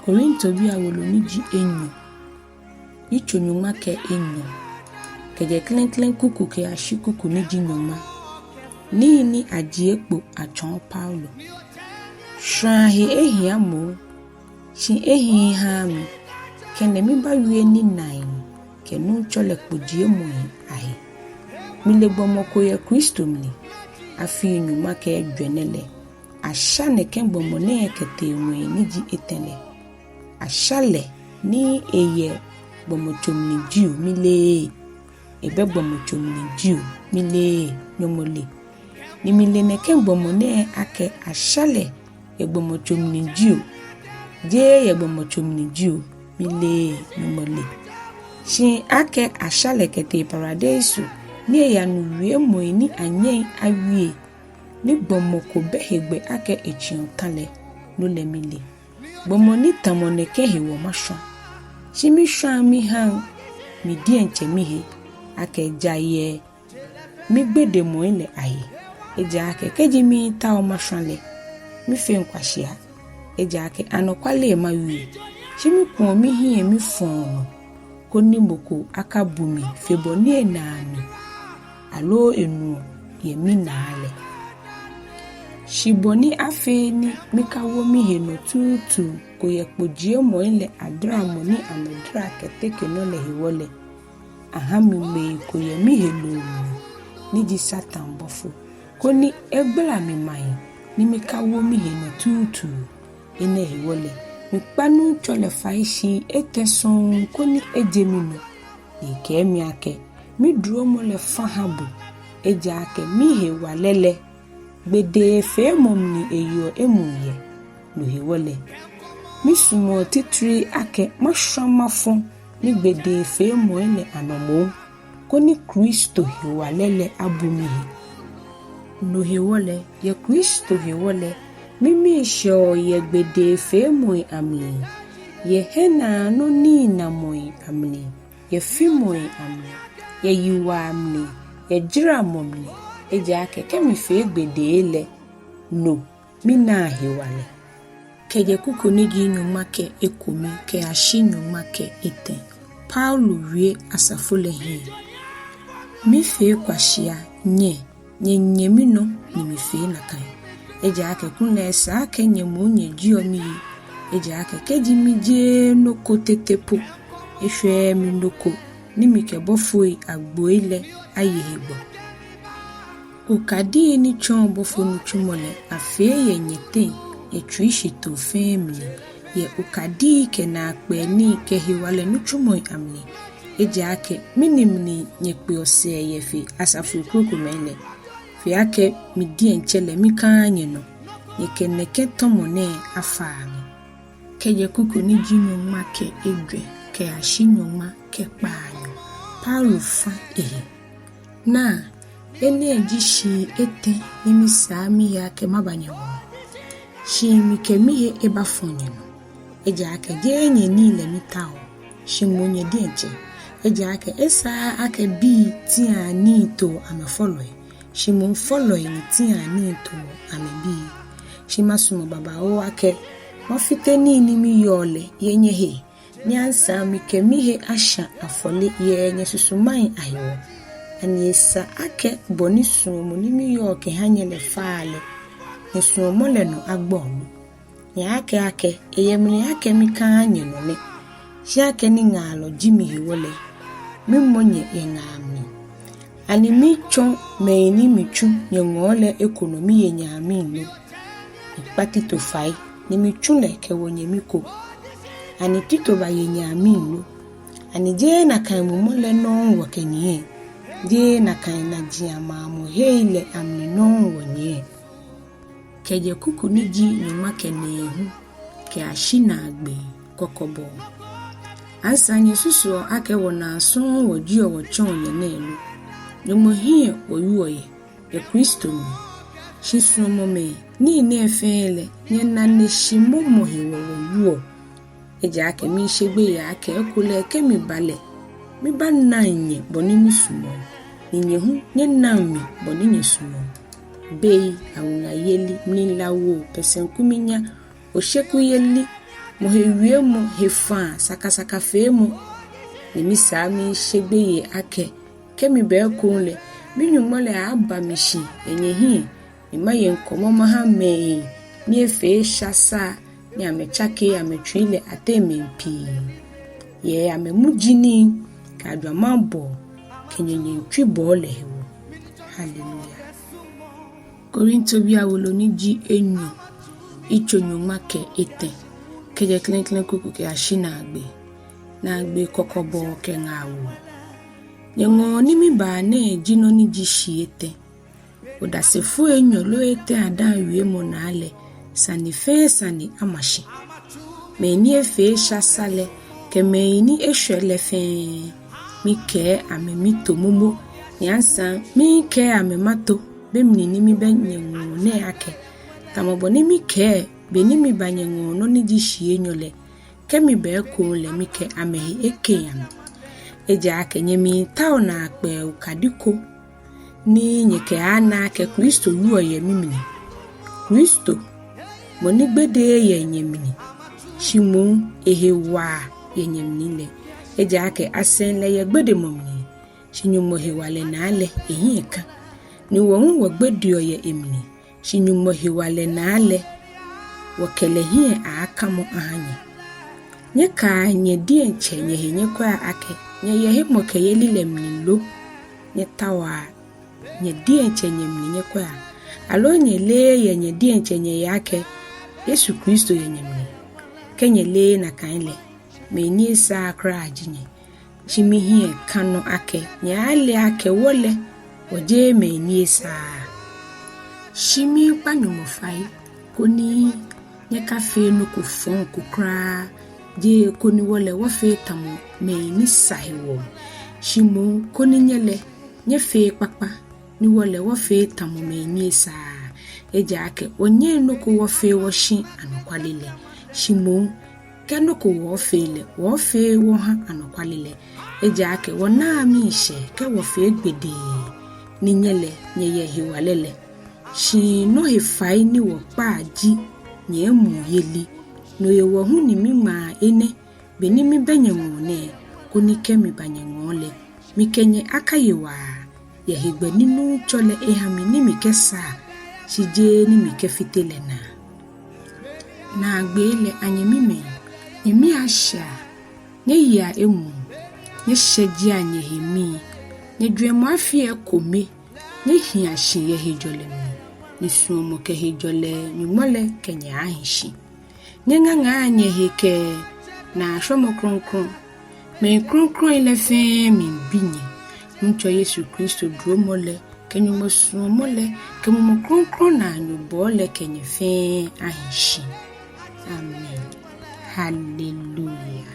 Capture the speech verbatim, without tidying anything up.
Korintobii awolo ni ji enyɔ, yitso nyɔŋma kɛ enyɔ, kɛjɛ klɛŋklɛŋ kuku kɛyashi kuku ni ji nyɔŋma. Nii ni ajie kpo atsɔɔ Paulo. Shwaa he ehia moŋ, shi ehiii ehaaa mi, kɛlɛ mibawie ninai kɛ Nuŋtsɔ lɛ kpojiemɔi ahe. Mile gbɔmɔ ko yɛ Kristo mli, afii nyɔŋma kɛ ejwɛ nɛ lɛ, asha nɛkɛ gbɔmɔ nɛɛ kɛtee ŋwɛi ni ji etɛ lɛ. Asha lɛ ni eyɛ gbɔmɔtso mli jio, mileee. Ebɛ gbɔmɔtso mli jio, mileee, Nyɔŋmɔ le. Ni mile nɛkɛ gbɔmɔ nɛɛ akɛ asha lɛ yɛ gbɔmɔtso mli jio, jeee yɛ gbɔmɔtso mli jio, mileee, Nyɔŋmɔ le. Shi akɛ asha lɛ kɛtee paradeiso ni eyanu wiemɔi ni anyɛŋ awie, ni gbɔmɔ ko bɛ hegbɛ akɛ etsiɔ ta lɛ, no lɛ mile. Gbɔmɔ ni tamɔ nɛkɛ hewɔ mashwa. Shi mishwaŋ mihaŋ mi diɛŋtsɛ mihe, akɛ ja yɛ migbedemɔi lɛ ahe. Ejaakɛ kɛji miitao mashwa lɛ, mifeŋ kwashia. Ejaakɛ anɔkwale mawie, shi mikuɔ mihiɛ mifɔɔ nɔ, koni mɔ ko akabu mi fe bɔ ni enaa mi, aloo enuɔ yɛ minaa lɛ. Shi bɔ ni afee ni mikawo mihe nɔ tuutu ko yɛ kpojiemɔi lɛ adaramɔ ni amɛdara kɛteke nɔ lɛ hewɔ lɛ, aha mi ŋmei ko yɛ miheloo mli, ni ji Satan bɔfo, koni egbala mi mai ni mikawo mihe nɔ tuutu. Enɛ hewɔ lɛ, mikpa Nuŋtsɔ lɛ fai shii etɛ sɔŋŋ koni eje minɔ. Ni ekɛɛ mi akɛ, miduromɔ lɛ fa ha bo, ejaakɛ mihewalɛ lɛ, gbedeefeemɔ mli eyeɔ emuu yɛ. No hewɔ lɛ, misumɔɔ titri akɛ mashwa mafɔ migbedeefeemɔi lɛ anɔ moŋ, koni Kristo hewalɛ lɛ abu mihe. No hewɔ lɛ, yɛ Kristo hewɔ lɛ, mimii shɛɔ yɛ gbedeefeemɔi amli, yɛ hiɛnaanɔ niinamɔi amli, yɛ fimɔi amli, yɛ yiwaa mli, yɛ jaramɔ mli, ejaakɛ kɛ mifee gbedee lɛ, no minaa hewalɛ. Kɛjɛ kuku ni ji nyɔŋma kɛ ekome kɛyashi nyɔŋma kɛ etɛ. Paulo wie asafo lɛ hiɛ. Mifee kwashia, nyɛ, nyɛnyɛ minɔ ni mifee nakai. Ejaakɛ kulɛ esa akɛ nyɛ moŋ nyɛjieɔ miyi. Ejaakɛ kɛji mijeee nɔ ko tete po, eshwɛɛɛ mi nɔ ko ni mikɛ bɔfoi agboi lɛ aye hegbɔ. Okadii ni tsɔɔ bɔfo nitsumɔ lɛ afee yɛ nyɛteŋ yɛ tsuishitoo fɛɛ mli, yɛ okadii kɛ naakpɛɛ nii kɛ hewalɛ nitsumɔi amli. Ejaakɛ mɛni mli nyɛkpeɔ sɛɛ yɛ fe asafoi krokomɛi lɛ, fe akɛ mi diɛŋtsɛ lɛ mikaaa nyɛnɔ, nyɛkɛ nɛkɛ tɔmɔ nɛɛ afaa mi. Kɛjɛ kuku ni ji nyɔŋma kɛ ejwɛ kɛyashi nyɔŋma kɛ kpaanyɔ. Paulo fa ehe. Naa, enɛ ji shii etɛ ni misaa mihe akɛ maba nyɛŋɔɔ. Shi mikɛ mihe ebafɔ nyɛnɔ. Ejaakɛ jeee nyɛnii lɛ mitaoɔ, shi moŋ nyɛ diɛŋtsɛ. Ejaakɛ esaaa akɛ bii tiaa nii toɔ amɛfɔlɔi, shi moŋ fɔlɔi ni tiaa nii toɔ amɛbii. Shi masumɔ babaoo akɛ mafite nii ni miyɔɔ lɛ yɛ nyɛhe, ni asaŋ mikɛ mihe ashã afɔle yɛ nyɛsusumai ahewɔ. Ani esa akɛ bɔ ni suɔmɔ ni miyɔɔ kɛha nyɛ lɛ faa lɛ, nyɛsuɔmɔ lɛ nɔ agbɔ lo? Nyɛaakɛɛ akɛ eyɛ mli akɛ mikaaa nyɛnɔ nɛ, shi akɛni ŋaalɔ ji mi hewɔ lɛ, mimɔ nyɛ yɛ ŋaa mli. Ani mitsɔ mɛi ni mitsu nyɛŋɔɔ lɛ eko nɔ miye nyɛ amim lo? Mikpa Tito fai ni mitsu lɛ kɛwo nyɛmi ko. Ani Tito baye nyɛ amim lo? Ani jeee nakai mumɔ lɛ nɔŋŋ wɔkɛnyiɛ? Jeee nakai najiamaamɔhei lɛ amli nɔŋŋ wɔnyiɛ? Kɛjɛ kuku ni ji nyɔŋma kɛ nɛɛhu kɛyashi naagbee, kɔkɔbɔɔ. Asaŋ nyɛsusuɔ akɛ wɔnaa sɔŋŋ wɔjieɔ wɔtsɔɔ nyɛ nɛɛ lo? Nyɔŋmɔ hiɛ wɔwieɔ yɛ, yɛ Kristo mli. Shi suɔmɔmɛi, nii nɛɛ fɛɛ lɛ, nyɛnaneshimɔmɔ hewɔ wɔwieɔ. Ejaakɛ miishe gbeyei akɛ ekolɛ kɛ miba lɛ, mibanaŋ nyɛ bɔ ni misumɔɔ, ni nyɛ hu nyɛnaŋ mi bɔ ni nyɛsumɔɔ. bei, awuŋayeli, mlilawoo, pɛsɛmkuminya, oshekuyeli, mɔhewiemɔ, hefaa, sakasakafeemɔ, ni misaa miishe gbeyei akɛ, kɛ miba ekoŋŋ lɛ, mi-Nyɔŋmɔ lɛ aaaba mi shi yɛ nyɛhiɛ, ni maye ŋkɔmɔ maha mɛi ni efee esha sa ni amɛtsake amɛtsui lɛ ateŋ mɛi pii, yɛ amɛmuji nii kɛ ajwamaŋbɔɔ kɛ nyɛnyɛŋtswibɔɔ lɛ hewɔ. Haleluya. Korintobii awolo ni ji enyɔ, yitso nyɔŋma kɛ etɛ, kɛjɛ klɛŋklɛŋ kuku kɛyashi naagbee, naagbee kɔkɔbɔɔ kɛ ŋaawoo. Nyɛŋɔɔ ni miba nɛɛ ji nɔ ni ji shii etɛ. Odasefoi enyɔ loo etɛ adaaŋ wiemɔ naa lɛ, sane fɛɛ sane ama shi. Mɛi ni efee esha sa lɛ, kɛ mɛi ni eshwɛ lɛ fɛɛ, mikɛɛ amɛ mito momo, ni asaŋ miikɛɛ amɛ mato, be mli ni mibɛ nyɛŋɔɔ nɛɛ akɛ, tamɔ bɔ ni mikɛɛ be ni miba nyɛŋɔɔ nɔ ni ji shii enyɔ lɛ, kɛ miba ekoŋŋ lɛ mikɛ amɛhe ekeŋ amɛ. Ejaakɛ nyɛmiitao naakpɛɛ okadi ko ni nyɛkɛaana akɛ Kristo wieɔ yɛ mimli. Kristo, mɔ ni gbedeee yɛ nyɛmli, shi moŋ ehe waa yɛ nyɛmli lɛ. Ejaakɛ asɛŋ lɛ yɛ gbedemɔ mli, shi Nyɔŋmɔ hewalɛ naa lɛ ehiɛ ka. Ni wɔ hu wɔgbedeɔ yɛ emli, shi Nyɔŋmɔ hewalɛ naa lɛ, wɔkɛ lɛ hiɛ aaakamɔ aha nyɛ. Nyɛkaa nyɛ diɛŋtsɛ nyɛhe nyɛkwɛa akɛ nyɛyɛ hemɔkɛyeli lɛ mli lo. Nyɛtaoa nyɛ diɛŋtsɛ nyɛmli nyɛkwɛa. Aloo nyɛleee yɛ nyɛ diɛŋtsɛ nyɛhe akɛ Yesu Kristo yɛ nyɛmli? Kɛ nyɛleee nakai lɛ, mɛi ni esaaa kwraa ji nyɛ. Shi mihiɛ ka nɔ akɛ nyɛaale akɛ wɔ lɛ, wɔjeee mɛi ni esaaa. Shi miikpa Nyɔŋmɔ fai, koni nyɛkafee nɔ ko fɔŋ ko kwraa, jeee koni wɔ lɛ wɔfee tamɔ mɛi ni sa hewɔ, shi moŋ koni nyɛ lɛ nyɛfee ekpakpa, ni wɔ lɛ wɔfee tamɔ mɛi ni esaaa. Ejaakɛ wɔnyɛŋ nɔ ko wɔfee wɔshi anɔkwale lɛ, shi moŋ kɛ nɔ ko wɔɔfee lɛ, wɔɔfee wɔha anɔkwale lɛ. Ejaakɛ wɔnaa miishɛɛ kɛ wɔfee gbedee, ni nyɛ lɛ nyɛyɛ hewalɛ lɛ. Shi nɔ he fai ni wɔkpaa ji nyɛmuuyeli. No hewɔ hu ni miŋmaa enɛ be ni mibɛ nyɛŋɔɔ nɛɛ, koni kɛ miba nyɛŋɔɔ lɛ, mikɛ nyɛ akaye waa, yɛ hegbɛ ni Nuŋtsɔ lɛ eha mi ni mikɛsaa, shi jeee ni mikɛfite lɛ naa. Naagbee lɛ, anyɛmimɛi, nyɛmii ashɛa, nyɛyea emuu, nyɛshɛjea nyɛhe mii, nyɛjwɛŋmɔ afea ekome, nyɛhia shi yɛ hejɔlɛ mli, ni suɔmɔ kɛ hejɔlɛ Nyɔŋmɔ lɛ kɛ nyɛ aaahi shi. Nyɛŋaŋaa nyɛhe kɛ naashwɔmɔ krɔŋkrɔŋ. Mɛi krɔŋkrɔŋi lɛ fɛɛ miibi nyɛ. Nuŋtsɔ Yesu Kristo duromɔ lɛ, kɛ Nyɔŋmɔ suɔmɔ lɛ, kɛ Mumɔ Krɔŋkrɔŋ naanyobɔɔ lɛ kɛ nyɛ fɛɛ ahi shi. Amen. Haleluya.